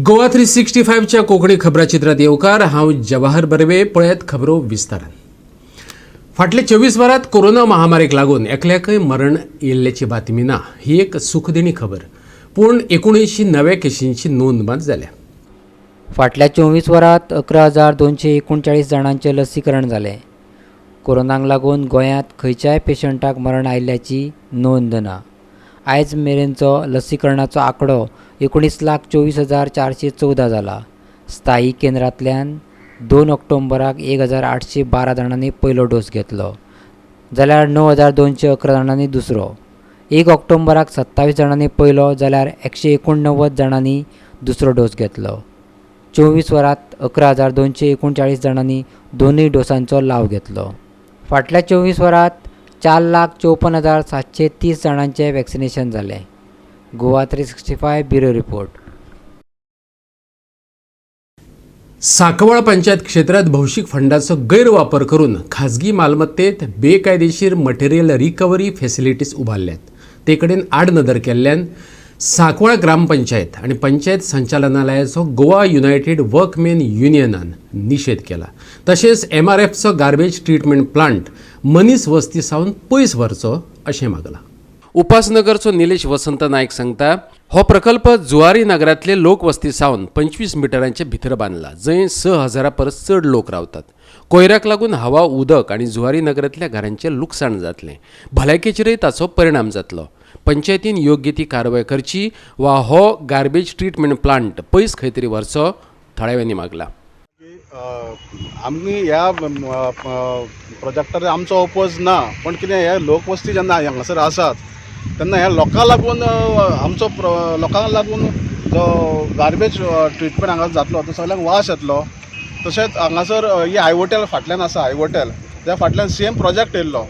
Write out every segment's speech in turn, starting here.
गोवा 365च्या कोंकणी खबराचित्रात येवकार. हांव जवाहर बर्वे. पळयात खबरो विस्तारान. फाटल्या 24 वरांत कोरोना महामारीक लागून एकल्याकय मरण येयल्ल्याची बातमी ना, ही एक सुखदिणी खबर. पूण 79 नव्या केशींची नोंद मात जाल्या. फाटल्या 24 वरांत 11,239 जाणांचें लसीकरण जालें. कोरोनाक लागून गोंयांत खंयच्याय पेशंटाक मरण आयिल्ल्याची नोंद ना. आयज मेरेनचो लसीकरणाचो आंकडो 19,24,414 जाला. स्थायी केंद्रांतल्यान 2 ऑक्टोबराक 1,812 जाणांनी पयलो डोस घेतलो, जाल्यार 9,211 जाणांनी दुसरो. 1 ऑक्टोबराक 27 जाणांनी पयलो, जाल्यार 189 जाणांनी दुसरो डोस घेतलो. 24 वरांत 11,239 जाणांनी दोनूय डोसांचो लाव घेतलो. फाटल्या 24 वरांत 4,54,730 जाणांचें वॅक्सिनेशन जालें. Goa 365 bureau report. सांकवाळ पंचायत क्षेत्रात भौशीक फंडाचो गैरवापर करून खाजगी मालमत्तेत बेकायदेशीर मटेरियल रिकव्हरी फॅसिलिटीज उबारल्यात. ते कडेन आडनदर केल्ल्यान सांकवाळ ग्रामपंचायत आनी पंचायत संचालनालयाचो गोवा युनायटेड वर्कमेन युनियनान निशेध केला. तशेंच एमआरएफचो गार्बेज ट्रिटमेंट प्लांट मनीस वस्ती सावन पयस व्हरचो अशें मागलां. उपासनगरचो निलेश वसंत नायक सांगता, हो प्रकल्प जुवारी नगरांतले लोकवस्ती सावन 25 मिटरांचे भितर बांदला, जंय 6,000 परस चड लोक रावतात. कोयराक लागून हवा, उदक आनी जुवारी नगरांतल्या घरांचें लुकसाण जातलें. भलायकेचेरय ताचो परिणाम जातलो. पंचायतीन योग्य ती कारवाय करची वा हो गार्बेज ट्रिटमेंट प्लांट पयस खंय तरी व्हरचो, थळाव्यांनी मागला. आमी ह्या प्रोजेक्टार आमचो ओपोज ना, पण कितें हे लोकवस्ती जेन्ना हांगासर आसात तेन्ना ह्या लोकां लागून आमचो लोकांक लागून जो गार्बेज ट्रिटमेंट हांगा जातलो तो सगळ्यांक वास येतलो. तशेंच हांगासर ही आयवोटेल फाटल्यान आसा, आयवोटेल त्या फाटल्यान सेम प्रोजेक्ट येयल्लो,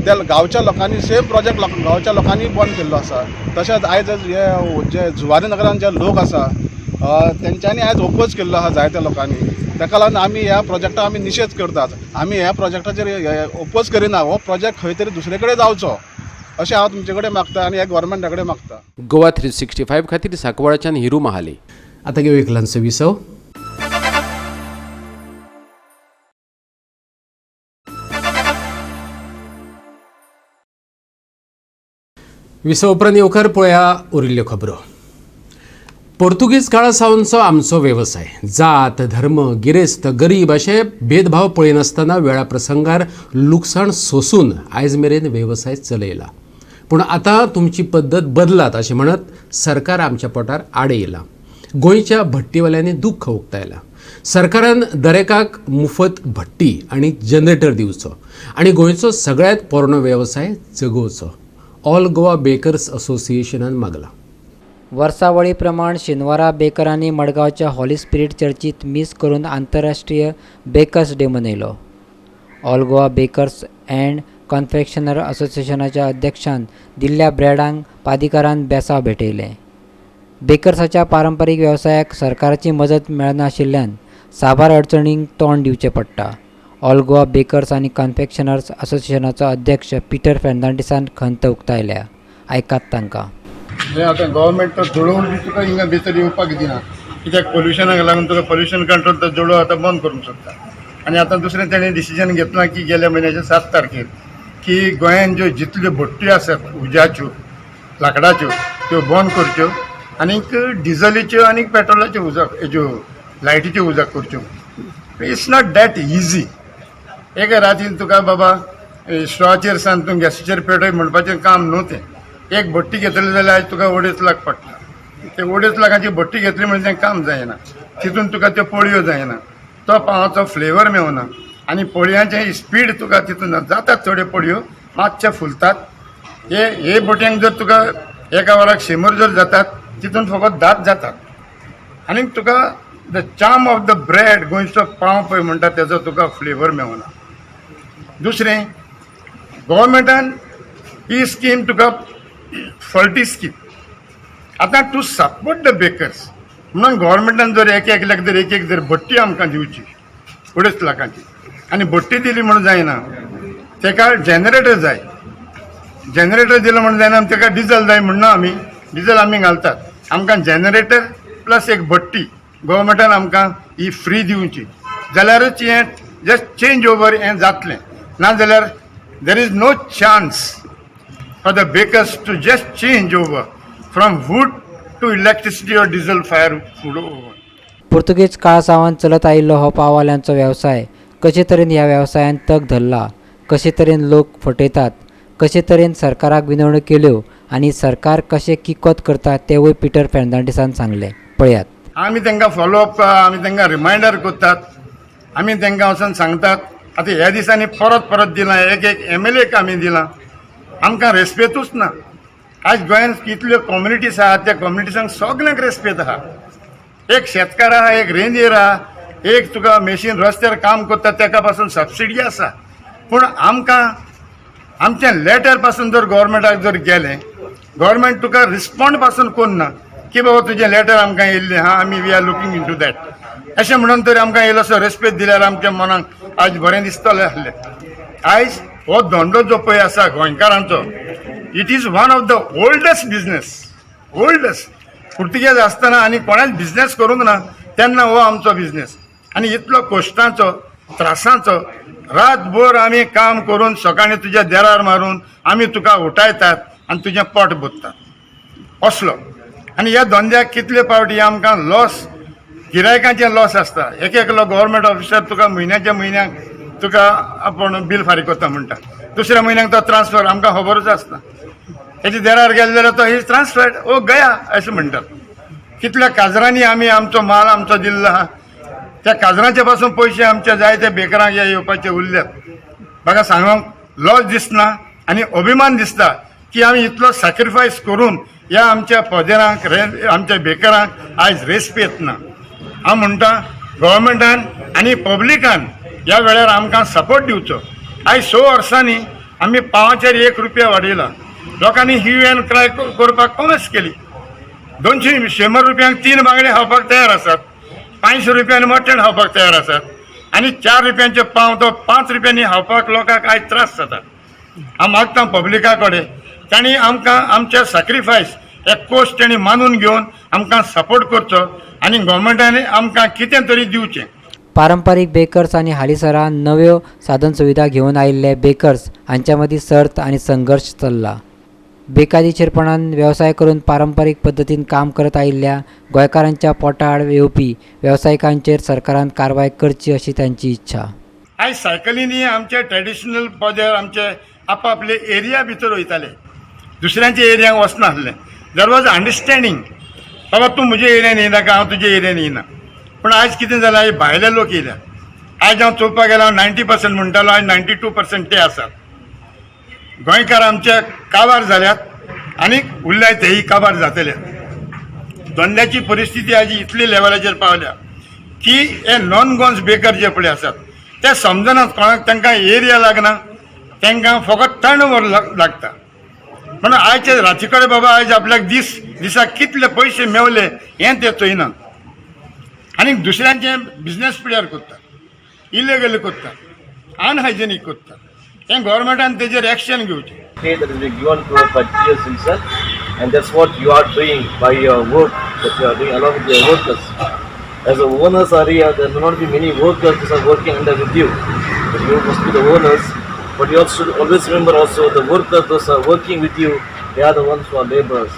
त्या गांवच्या लोकांनी सेम प्रोजेक्ट गांवच्या लोकांनी बंद केल्लो आसा. तशेंच आयज हे जे जुवारी नगरान जे लोक आसा तेंच्यांनी आयज ओपोज केल्लो आसा जायत्या लोकांनी. ताका लागून आमी ह्या प्रोजेक्टाक आमी निशेध करतात. आमी ह्या प्रोजेक्टाचेर ओपोज करिना. हो प्रोजेक्ट खंय तरी दुसरे कडेन जावचो अशें हांव तुमचे कडेन मागता आनी ह्या गोवोरमेंटा कडेन मागता. गोवा 365 खातीर सांकवाळच्यान हिरू महाले. आतां घेवया एक ल्हानसो विसव. विसव उपरांत येवकार. पळया उरिल्ल्यो खबरो. पोर्तुगीज काळा सावनचो आमचो वेवसाय. जात, धर्म, गिरेस्त, गरीब अशे भेदभाव पळयनासतना वेळा प्रसंगार लुकसाण सोसून आयज मेरेन वेवसाय चलयला. पूण आतां तुमची पद्दत बदलात अशें म्हणत सरकार आमच्या पोटार आड येयलां. गोंयच्या भट्टीवाल्यांनी दुख्ख उक्तायलां. सरकारान दरेकाक मुफत भट्टी आनी जनरेटर दिवचो आनी गोंयचो सगळ्यांत पोरणो वेवसाय जगोवचो, ऑल गोवा बेकर्स असोसिएशनान मागलां. वर्सावळी प्रमाण शेनवारा बेकरांनी मडगांवच्या हॉली स्पिरीट चर्चीत मीस करून आंतरराष्ट्रीय बेकर्स डे मनयलो. All Goa bakers and confectioner असोसिएशनाच्या अध्यक्षान दिल्ल्या ब्रॅडांक पादिकारान बेसांव भेटयलें. बेकर्साच्या पारंपारीक वेवसायाक सरकाराची मजत मेळनाशिल्ल्यान साबार अडचणींक तोंड दिवचें पडटा. ऑल गोवा बेकर्स आनी कन्फेक्शनर्स असोसिएशनाचो अध्यक्ष पिटर फेर्नांडीसान खंत उक्तायल्या. आयकात तांकां. हें आतां गव्हर्मेंट तो जळोव बी तुका हिंगा भितर येवपाक दिना, कित्याक पोल्युशनाक लागून तुका पोल्युशन कंट्रोल तो जळोव आतां बंद करूंक सोदता. आनी आतां दुसरें तेणें डिसिजन घेतलां की गेल्या म्हयन्याच्या 7 तारखेर की गोंयान ज्यो जितल्यो भट्ट्यो आसात उज्याच्यो, लांकडाच्यो, त्यो बंद करच्यो आनीक डिजलीच्यो आनी पेट्रोलाच्यो उजक हेज्यो लायटीच्यो उजक करच्यो. It's not that easy. एका रातीन तुका बाबा स्ट्रॉचेर सान तूं गॅसीचेर पेटय म्हणपाचें काम न्हू तें. एक भट्टी घेतली जाल्यार आयज तुका 2.5 लाख पडटा. ते 2.5 लाखाची भट्टी घेतली म्हणजे तें काम जायना. तितून तुका त्यो पोळयो जायना, तो पावाचो फ्लेवर मेवना आनी पोळयांचें स्पीड तुका तितून जातात. थोड्यो पोळयो मातशे फुलतात. हे हे बोटयांक जर तुका एका वराक 100 जर जातात तितून फकत 10 जातात. आनी तुका the charm of the bread, गोंयचो पाव पळय म्हणटा तेजो तुका फ्लेवर मेवना. दुसरें, गोवोरमेंटान ही स्कीम तुका फॉल्टी स्कीम आतां टू सपोर्ट the bakers म्हणून गोवोरमेंटान जर एक एकल्याक जर एक एक जर भट्टी आमकां दिवची 2.5 लाखांची, आनी भट्टी दिली म्हणून जायना, तेका जनरेटर जाय. जनरेटर दिलो म्हणून जायना, तेका डिजल जाय म्हणना. आमी डिजल आमी घालतात. आमकां जनरेटर प्लस एक भट्टी गोवोरमेंटान आमकां ही फ्री दिवची जाल्यारूच हें जस्ट चेंज ओवर हें जातलें. नाजाल्यार there is no chance for the bakers to just change over from wood to electricity or diesel fire food oven. पुर्तुगेज काळा सावन चलत आयिल्लो हो पाववाल्यांचो वेवसाय कशे तरेन ह्या वेवसायान तग धरला, कशे तरेन लोक फटयतात, कशे तरेन सरकाराक विनवण्यो केल्यो आनी सरकार कशें किकोत करता तेवूय पिटर फेर्नांडीसान सांगलें. पळयात. आमी तांकां फॉलोअप, आमी तांकां रिमायंडर करतात, आमी तांकां वचून सांगतात. आतां ह्या दिसांनी परत परत दिलां, एक एक MLA आमी दिलां, आमकां रेस्पेतूच ना. आयज गोंयांत कितल्यो कम्युनिटीज आहात, त्या कम्युनिटीजांक सगल्यांक रेस्पेत आहा. एक शेतकार आहा, एक रेंदेर आहा, एक तुका मेशीन रस्त्यार काम करता तेका पासून सबसिडी आसा. पूण आमकां आमचें लेटर पासून जर गोवोरमेंटाक जर गेलें, गोवोरमेंट तुका रिस्पोंड पासून करना की बाबा तुजें लेटर आमकां येयल्लें आहा, आमी we are looking into that अशें म्हणून तरी आमकां इल्लोसो रेस्पेद दिल्यार आमच्या मनाक आयज बरें दिसतलें आसलें. आयज हो धंदो जो पळय आसा गोंयकारांचो, it is one of the oldest business, oldest. पुर्तुगेज आसतना आनी कोणेंच बिजनेस करूंक ना तेन्ना हो आमचो बिजनेस. आनी इतलो कश्टांचो, त्रासांचो, रातभर आमी काम करून सकाळीं तुज्या देरार मारून आमी तुका उठायतात आनी तुजें पोट भरतात असलो. आनी ह्या धंद्याक कितले पावटी आमकां लॉस, गिरायकांचें लॉस आसता. एक एकलो गव्हर्मेंट ऑफिसर तुका म्हयन्याच्या म्हयन्याक तुका आपूण बील फारीक करता म्हणटा, दुसऱ्या म्हयन्याक तो ट्रान्सफर, आमकां खबरूच आसना. तेच्या देरार गेले जाल्यार तो his transferred ओ गया अशें म्हणटात. कितल्या काजरांनी आमी आमचो माल आमचो दिल्लो आहा, त्या काजरांचे पासून पयशे आमचे जायते बेकरांक हे येवपाचे उरल्यात. म्हाका सांगूंक लॉस दिसना आनी अभिमान दिसता की आमी इतलो सॅक्रिफायस करून ह्या आमच्या पदेरांक, आमच्या बेकरांक आयज रेस्पेत ना. हांव म्हणटा गव्हर्मेंटान आनी पब्लिकान ह्या वेळार आमकां सपोर्ट दिवचो. आयज 6 वर्सांनी आमी पावाचेर 1 रुपया वाडयला. लोकांनी ह्यू एन क्राय करपाक कॉमेस केली. 200 रुपयांक 3 बांगडे खावपाक तयार आसात, 500 रुपयांनी मटण खावपाक तयार आसात आनी 4 रुपयांचे पाव तो 5 रुपयांनी खावपाक लोकांक आयज त्रास जाता. हांव मागता पब्लिका कडेन तांणी आमकां आमचे सॅक्रिफायस एक कोस्ट तांणी मानून घेवन आमकां सपोर्ट करचो आनी गव्हर्मेंटान आमकां कितें तरी दिवचें. पारंपारीक बेकर्स आनी हालींसरा नव्यो साधन सुविधा घेवन आयिल्ले बेकर्स हांच्या मदीं सर्त आनी संघर्श चल्ला. बेकायदेशीरपणान वेवसाय करून पारंपारीक पद्दतीन काम करत आयिल्ल्या गोंयकारांच्या पोटाआड येवपी वेवसायिकांचेर सरकारान कारवाय करची अशी तांची इच्छा. आयज सायकलींनी आमचे ट्रेडिशनल पदेर आमचे आपापले एरिया भितर वयताले, दुसऱ्यांच्या एरियांक वचनासले. There was understanding, बाबा तूं म्हज्या एरियान येयनाका, हांव तुज्या एरियान येयना. पूण आयज कितें जालां, आयज भायले लोक येयल्या. आयज हांव चोवपाक गेल्यार हांव 90% म्हणटालो, आयज 92% ते आसात. गोंयकार आमचे काबार जाल्यात आनी उरल्याय तेय काबार जातले. धंद्याची परिस्थिती आयज इतली लेवलाचेर पावल्या की हे नॉन गोन्स बेकर जे पळय आसात ते समजनात कोणाक, तांकां एरिया लागना, तांकां फकत टर्न ओवर लागता. म्हणून आयचे राती कडेन बाबा आयज आपल्याक दिसाक कितले पयशे मेवले हें ते चोयनात आनी दुसऱ्यांचे बिजनेस पिड्यार करतात, इलिगल करतात, अनहायजेनीक करतात. हें गव्हर्मेंटान तेजेर एक्शन घेवचें. Faith that has been given to us by Jesus himself, and that's what you are doing by your work that you are doing along with your workers. As the owners are here, there may not be many workers who are working under with you, but you must be the owners. But you also should always remember also the workers, those are working with you, they are the ones who are laborers.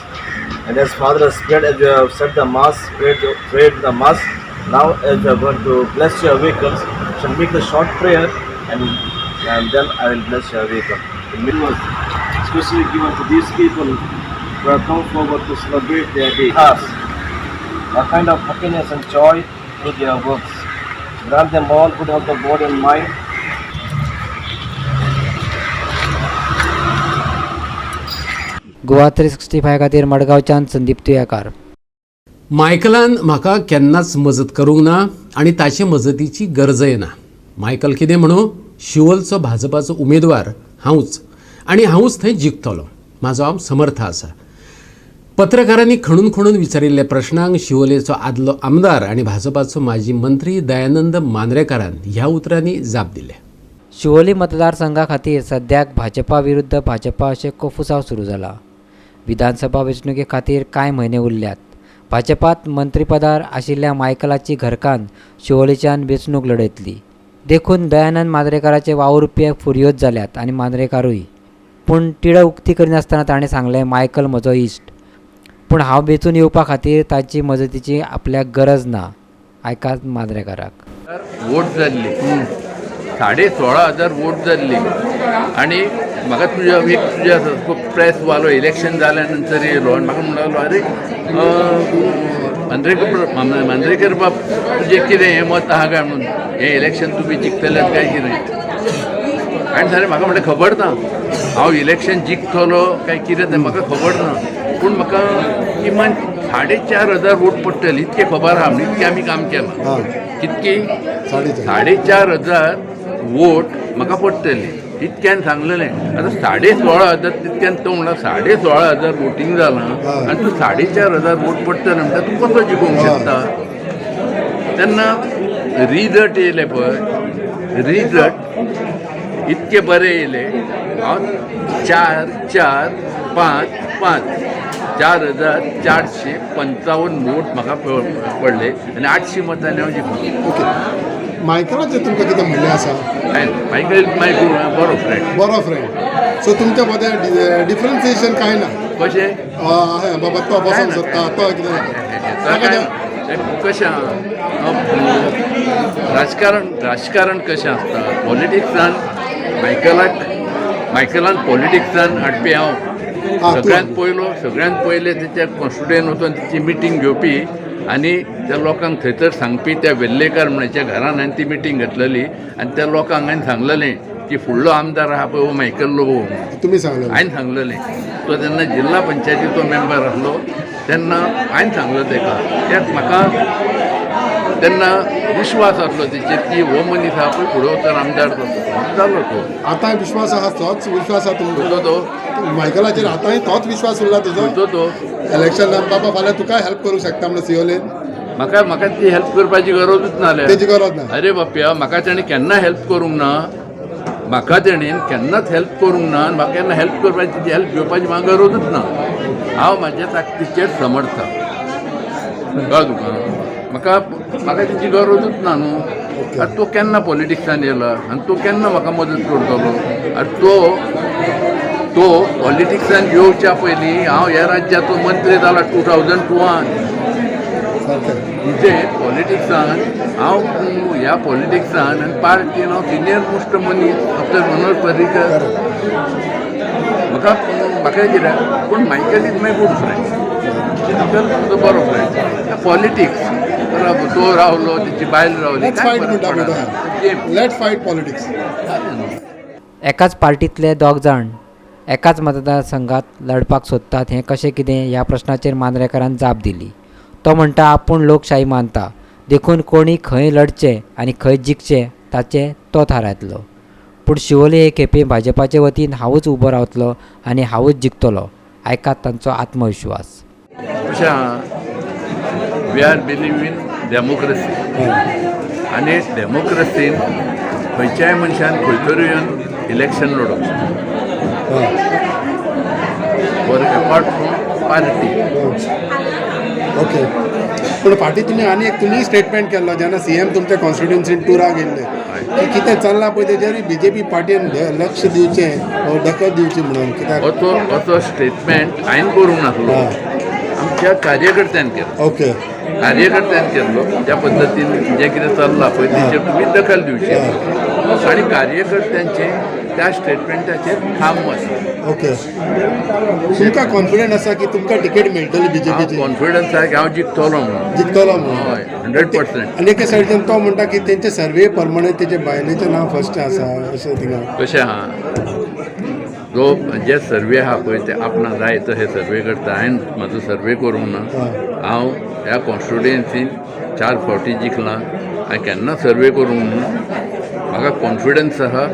And as Father has prayed, as you have said the Mass, prayed the Mass, now as you are going to bless your vehicles, shall make a short prayer and then I will bless your vehicle. It was especially given to these people who have come forward to celebrate their day. Us, a kind of happiness and joy through their works. Grant them all good health of body and mind. Goa 365 खातीर मडगांवच्यान संदीप तुयेकार. मायकलान म्हाका केन्नाच मजत करूंक ना आनी ताचे मजतीची गरजय ना. मायकल कितें म्हणू, शिवोलचो भाजपाचो उमेदवार हांवूच आनी हांवूच थंय जिखतलो, म्हाजो हांव समर्थ आसा. पत्रकारांनी खणून खणून विचारिल्ल्या प्रश्नांक शिवोलेचो आदलो आमदार आनी भाजपाचो माजी मंत्री दयानंद मांद्रेकारान ह्या उतरांनी जाप दिल्या. शिवोली मतदारसंघा खातीर सद्याक भाजपा विरुद्ध भाजपा अशें कोफुसांव सुरू जाला. विधानसभा वेंचणुके खातीर कांय म्हयने उरल्यात. भाजपात मंत्रीपदार आशिल्ल्या मायकलाची घरकान्न शिवोलेच्यान वेंचणूक लढयतली. देखून दयानंद मांद्रेकाराचे वावुरपी फुर्योज जाल्यात आनी मांद्रेकारूय. पूण तिडक उक्ती करिनासतना ताणें सांगलें, मायकल म्हजो इश्ट, पूण हांव वेंचून येवपा खातीर ताची मजतीची आपल्याक गरज ना. आयकात मांद्रेकाराक. वोट जाल्ली 16,500 वोट जाल्ली आनी म्हाका तुज्या एक तुज्या प्रेस वालो इलेक्शन जाल्या नंतर येयलो आनी म्हाका म्हणूंक लागलो, अरे मांद्रेकर बाब तुजें कितें हें मत आहा काय म्हणून, हें इलेक्शन तुमी जिखतले काय कितें? आनी सारें म्हाका म्हणलें खबर ना, हांव इलेक्शन जिखतलो काय कितें तें म्हाका खबर ना, पूण म्हाका किमान 4,500 वोट पडटले इतकें खबर आहा, इतकें आमी काम केलां. कितकी 4,500 वोट म्हाका पडटले इतक्यान सांगलेलें. आतां 16,500 तितक्यान तो म्हणला 16,500 वोटींग जालां आनी तूं 4,500 वोट पडटले म्हणटा तूं कसो जिखोवंक शकता? तेन्ना रिजल्ट येयले पळय, रिजल्ट इतके बरे येयले, हांव 4 4 5 5 4,455 वोट म्हाका पडले आनी 800 मतांनी हांव जिखलो. ओके, मायकलाचें तुमकां कितें म्हणणें आसा? मायकल माय बरो फ्रेंड, बरो फ्रेंड. सो तुमच्या मदें डिफरन्सिएशन कांय ना? कशें बाबा तो बसोंक सोदता, तो कितें कशें राजकारण, राजकारण कशें आसता पॉलिटिक्सान मायकलान पॉलिटिक्सान हाडपी हांव सगळ्यांत पयलो, सगळ्यांत पयले तेच्या कॉन्स्टिट्युएंट वचून तिची मिटींग घेवपी आनी त्या लोकांक थंयसर सांगपी. त्या वेल्लेकर म्हणच्या घरान हांवें ती मिटींग घेतलेली आनी त्या लोकांक हांवें सांगलेलें की फुडलो आमदार आहा पळय हो मायकल लोबो. तुमी सांगलें? हांवें सांगलेलें. तो तेन्ना जिल्हा पंचायतीचो मेंबर आसलो तेन्ना हांवें सांगलो तेका. त्यात म्हाका तेन्ना विश्वास आसलो तेचेर की हो मनीस आहा पळय फुडें वचून आमदार जातलो. जालो तो. आतांय विश्वास आहा, तोच विश्वास आहा तुमकां तो मायकलाचेर? आतांय तोच विश्वास उरला तुजो? तो इलेक्शनान बाबा फाल्यां तुका हेल्प करूंक शकता म्हणून सियोलेन? म्हाका म्हाका ती हेल्प करपाची गरजूच ना. तेजी गरज ना. अरे बाप्या, म्हाका तेणें केन्ना हेल्प करूंक ना, म्हाका तेणें केन्नाच हेल्प करूंक ना, म्हाका केन्ना हेल्प करपाची ती हेल्प घेवपाची म्हाका गरजूच ना. हांव म्हाज्या ताकदीचेर समर्थ. कळ्ळें तुका? म्हाका म्हाका तेजी गरजूच ना न्हू. आतां तो केन्ना पॉलिटिक्सान येयला आनी तो केन्ना म्हाका मदत करतलो? आनी तो तो पॉलिटिक्सान येवच्या पयलीं हांव ह्या राज्याचो मंत्री जाला 2002. म्हणजे पॉलिटिक्सान हांव ह्या पॉलिटिक्सान आनी पार्टीन हांव सिनियर मोस्ट मनीस डॉक्टर मनोहर पर्रीकर. म्हाका म्हाका कितें, पूण Michael is my good friend, Michael म्हजो बरो फ्रेंड. पॉलिटिक्स तो रावलो, तेची बायल रावली. Let's fight politics. एकाच पार्टींतले दोग जाण एकाच मतदारसंघात लढपाक सोदतात हें कशें कितें ह्या प्रश्नाचेर मांद्रेकारान जाप दिली. तो म्हणटा आपूण लोकशाही मानता, देखून कोणी खंय लढचें आनी खंय जिखचें ताचें तो थारायतलो. पूण शिवोले हे खेपे भाजपाचे वतीन हांवूच उबो रावतलो आनी हांवूच जिखतलो. आयकात तांचो आत्मविश्वास. We are believe in democracy आनी डेमोक्रेसीन खंयच्याय मनशान खंयतरी येवन election लडोवंक for apart from party. Okay, पूण फाटीं तुमी आनी एक तुमी स्टेटमेंट केल्लो जेन्ना सीएम तुमच्या कॉन्स्टिट्युएन्सीन टुराक गेल्ले की कितें चल्लां पळय तेजेर बीजेपी पार्टीन लक्ष दिवचें, दखल दिवची म्हणून. कित्याक असो स्टेटमेंट हांवें करूंक नासलो, आमच्या कार्यकर्त्यान केलो. ओके, कार्यकर्त्यान केल्लो. ज्या पद्दतीन जें कितें चल्लां पळय तेचेर तुमी दखल दिवची आनी कार्यकर्त्यांचें त्या स्टेटमेंटाचेर ठाम मत. ओके, तुमकां कॉन्फिडंट आसा की तुमकां तिकेट मेळटली बीजेपीची? कॉन्फिडन्स आसा की हांव जिखतलो म्हणून. जिखतलो म्हणून? हय, 100%. आनी एके सायडीन तो म्हणटा की तेंचे सर्वे प्रमाणे तेजे बायलेचें नांव फर्स्ट आसा अशें थिंगा. कशें आहा, जो जे सर्वे आहा पळय ते आपणाक जाय तशें सर्वे करता. हांवें म्हाजो सर्वे करूंक ना. हांव ह्या कॉन्स्टिट्युएन्सीन 4 फावटी जिखलां. हांवें केन्ना सर्वे करूंक ना. म्हाका कॉन्फिडन्स आहा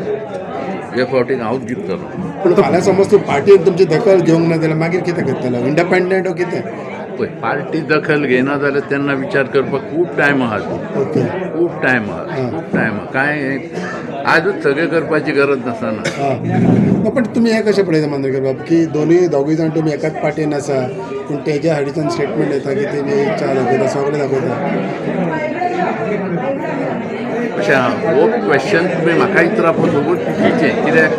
हे फावटीक हांवूच जिखतलो. पूण फाल्यां समज तूं पार्टीन तुमची दखल घेवंक ना जाल्यार मागीर कितें करतलो? इंडिपेंडंट ओ कितें? पळय, पार्टी दखल घेयना जाल्यार तेन्ना विचार करपाक खूब टायम आहा. ओके, खूब टायम आहा, खूब टायम आहा. कांय आजूच सगळें करपाची गरज नासना. हां, ना, पण तुमी हें कशें पळयता मांद्रेकर बाब, की दोनूय दोगूय जाण तुमी एकाच पार्टीन आसा, पूण तेज्या सायडीच्यान स्टेटमेंट येता की तेणी इच्छा दाखयता, सगळें दाखयता? अशें आहा, हो क्वेश्चन तुमी म्हाका विचारप हो सगळो चुकीचें, कित्याक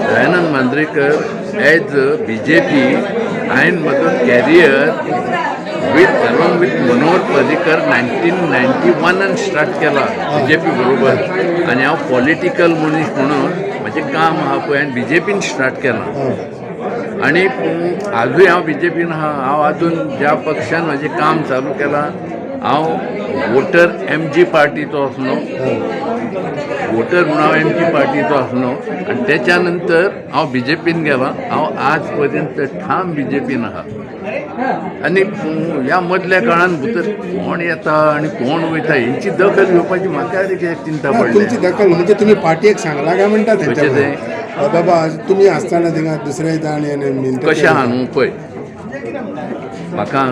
Dayanand Mandrekar as BJP हांवें म्हजो career with along with Manohar Parrikar 1991 start केला बीजेपी बरोबर. आनी हांव पॉलिटिकल मनीस म्हणून म्हजें काम आहा पळय, हांवें बीजेपीन स्टार्ट केलां आनी आजूय हांव बीजेपीन आहा. हांव आजून ज्या पक्षान म्हजें काम चालू केलां, हांव वोटर एमजी पार्टीचो आसलो, वोटर म्हणून हांव एमजी पार्टीचो आसलो आनी तेच्या नंतर हांव बीजेपीन गेलां. हांव आज पर्यंत ठाम बीजेपीन आहा. आनी ह्या मदल्या काळान भितर कोण येता आनी कोण वयता हेंची दखल घेवपाची म्हाका कित्याक चिंता ना, पडल्या. तुमची दखल म्हणजे तुमी पार्टीक सांगला काय म्हणटा तेंच्या कशें तें? बरोबर? बाबा, तुमी आसतना थिंगा दुसरे जाण कशें आहा न्हू पळय, म्हाका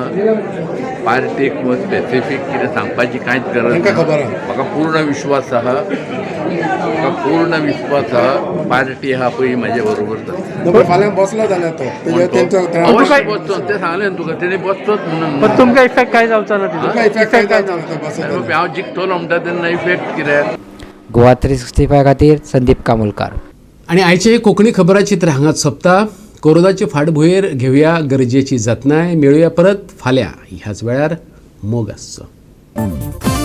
पार्टीक स्पेसिफीक कितें सांगपाची कांयच गरज तांकां ना. खबर आहा. म्हाका पूर्ण विश्वास आहा, म्हाका पूर्ण विश्वास आहा, पार्टी आहा पळय म्हाजे बरोबर जाता. ना, फाल्यां बसलो जाल्यार तो तेजे तेंचो अवश्य बसचो, तें सांगलें न्हू तुका, तेणी बसचोच म्हणून. पण तुमकां इफेक्ट काय जावचो ना तिजो? तुका इफेक्ट काय जावचो ना बसत जाल्यार? हांव जिखतलो म्हणटा तेन्ना इफेक्ट कित्याक? गोवा 365 खातीर संदीप कामुलकार. आनी आयचें हें कोंकणी खबराचित्र हांगाच सोंपता. कोरोनाचे फाटभुंयेर घेवया गरजेची जतनाय. मेळुया परत फाल्यां ह्याच वेळार. मोग आसचो.